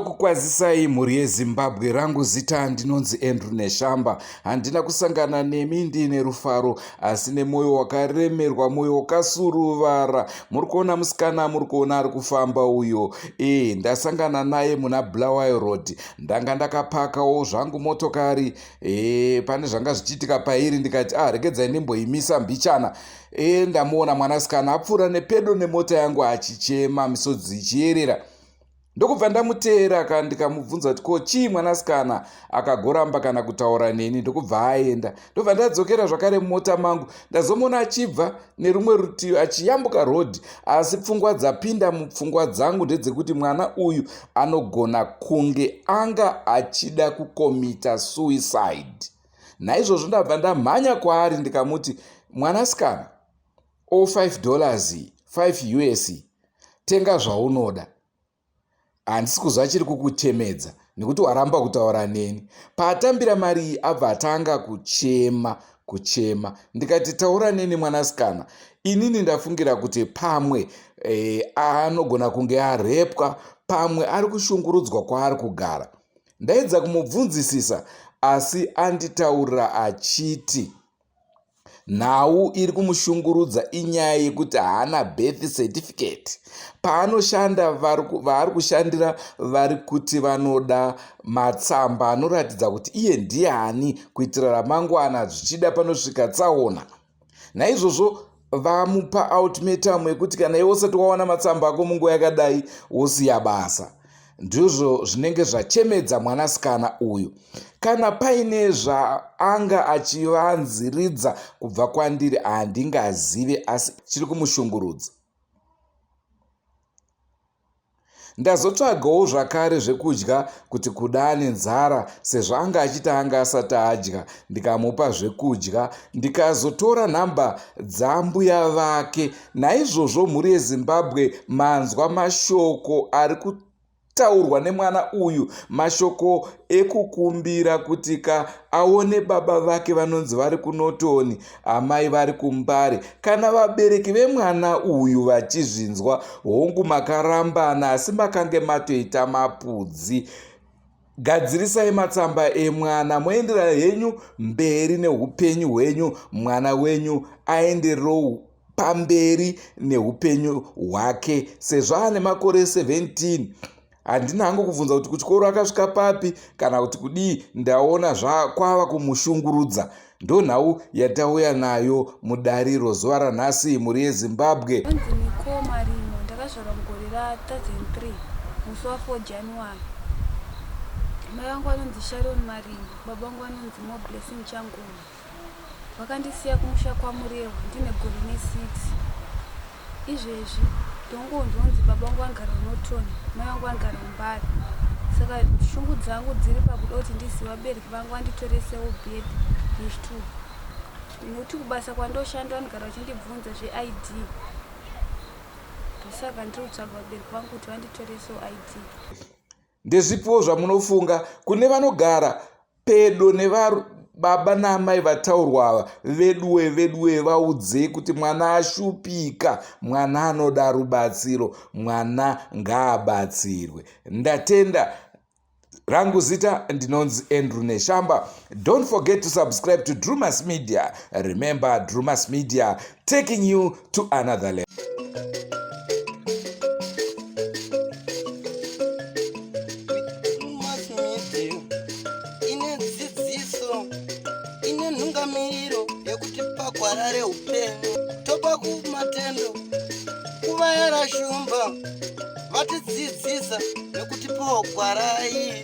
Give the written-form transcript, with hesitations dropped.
Kukwazisai mhuri yeZimbabwe, rangu zita ndinonzi Andrew Neshamba. Handina kusangana nemi ndiine rufaro asi nemwoyo wakaremerwa, mwoyo wakasuruvara. Muri kuona musikana muri kuona ari kufamba uyo. E, ndasangana naye muna Bulawayo Road. Ndanga ndakapakawo zvangu motokari. E, pane zvanga zvichiitika pairi ndikati ah, regedzai ndimboimisa mbichana. E, ndamuona mwanasikana apfuura nepedo nemota yangu achichema misodzi ichiyerera. Ndokubva ndamuteera ka ndikamubvunza kuti ko chii mwanasikana, akagoramba kana kutaura neni ndokubva aenda. Ndobva ndadzokera zvakare mumota mangu, ndazomuona achibva nerumwe rutivi achiyambuka road, asi pfungwa dzapinda mupfungwa dzangu ndedzekuti mwana uyu anogona kunge anga achida kukomita suicide. Naizvozvo ndabva ndamhanya kwaari ndikamuti mwanasikana, o 5 dollars 5 us tenga zvaunoda, handisi kuziva chiri kukuchemedza nekuti waramba kutaura neni. Paatambira mari iyi abva atanga kuchema kuchema, ndikati taura neni mwanasikana, inini ndafungira kuti pamwe anogona kunge arepwa, pamwe ari kushungurudzwa kwaari kugara. Ndaedza kumubvunzisisa asi anditaurira achiti nhau iri kumushungurudza inyaya yekuti haana birth certificate. Paanoshanda vaari kushandira vari kuti vanoda matsamba anoratidza kuti iye ndiani kuitira ramangwana zvichida panosvika tsaona. Naizvozvo vamupa ultimatum yekuti kana iwe usati wawana matsamba ako munguva yakadai wosiya basa. Ndizvo zvinenge zvachemedza mwanasikana uyu. Kana paine zvaanga achivanziridza kubva kwandiri handingazive, asi chiri kumushungurudza. Ndazotsvagawo zvakare zvekudya kuti kuda ane nzara sezvo anga achiti anga asati adya, ndikamupa zvekudya ndikazotora nhamba dzambuya vake. Naizvozvo mhuri yeZimbabwe manzwa mashoko ari kutaurwa nemwana uyu, mashoko ekukumbira kuti ka aone baba vake vanonzi vari kuNorton, amai vari kuMbare. Kana vabereki vemwana uyu vachizvinzwa, hongu makarambana asi makange matoita mapudzi. Gadzirisai matsamba emwana moendera henyu mberi neupenyu hwenyu, mwana wenyu aenderewo pamberi neupenyu hwake sezvo ane makore 17. Handina hangu kubvunza kuti kuchikoro akasvika papi kana kuti kudii, ndaona zvakwava kumushungurudza. Ndonhau yatauya nayo mudariro zuva ranhasi mhuri yeZimbabwe. Ndinonzi Nicole Marimo, ndakazvarwa mugore ra 2003 musi wa 4 January. Mai vangu vanonzi Sharon Marimo, baba vangu vanonzi More Blessing Changoma. Vakandisiya kumusha kwaMurehwa ndine gore ne6. Izvezvi ndongonzwa kunzi baba vangu vanogara kuNorton, mai vangu vanogara kuMbare. Saka shungu dzangu dziri pakuda kuti ndizive vabereki vangu vanditoresewo birth nechitupa. Nekuti kubasa kwandoshanda vanogara vachindibvunza zveID. Ndosaka ndiri kutsvaga vabereki vangu kuti vanditoresewo ID. Ndezvipiwo zvamunofunga kune vanogara pedo nevababa naamai vataurwa ava? Veduwe veduwe, vaudzei kuti mwana ashupika, mwana anoda rubatsiro, mwana ngaabatsirwe. Ndatenda. Rangu zita ndinonzi Andrew Neshamba. Don't forget to subscribe to Drewmas Media. Remember, Drewmas Media taking you to another level. Drewmas Media ine dzidziso, ine nhungamiriro yekuti pagwara reupenyu topa kumatendo kuvayara shumba vatidzidzisa nekutipawo gwara iri.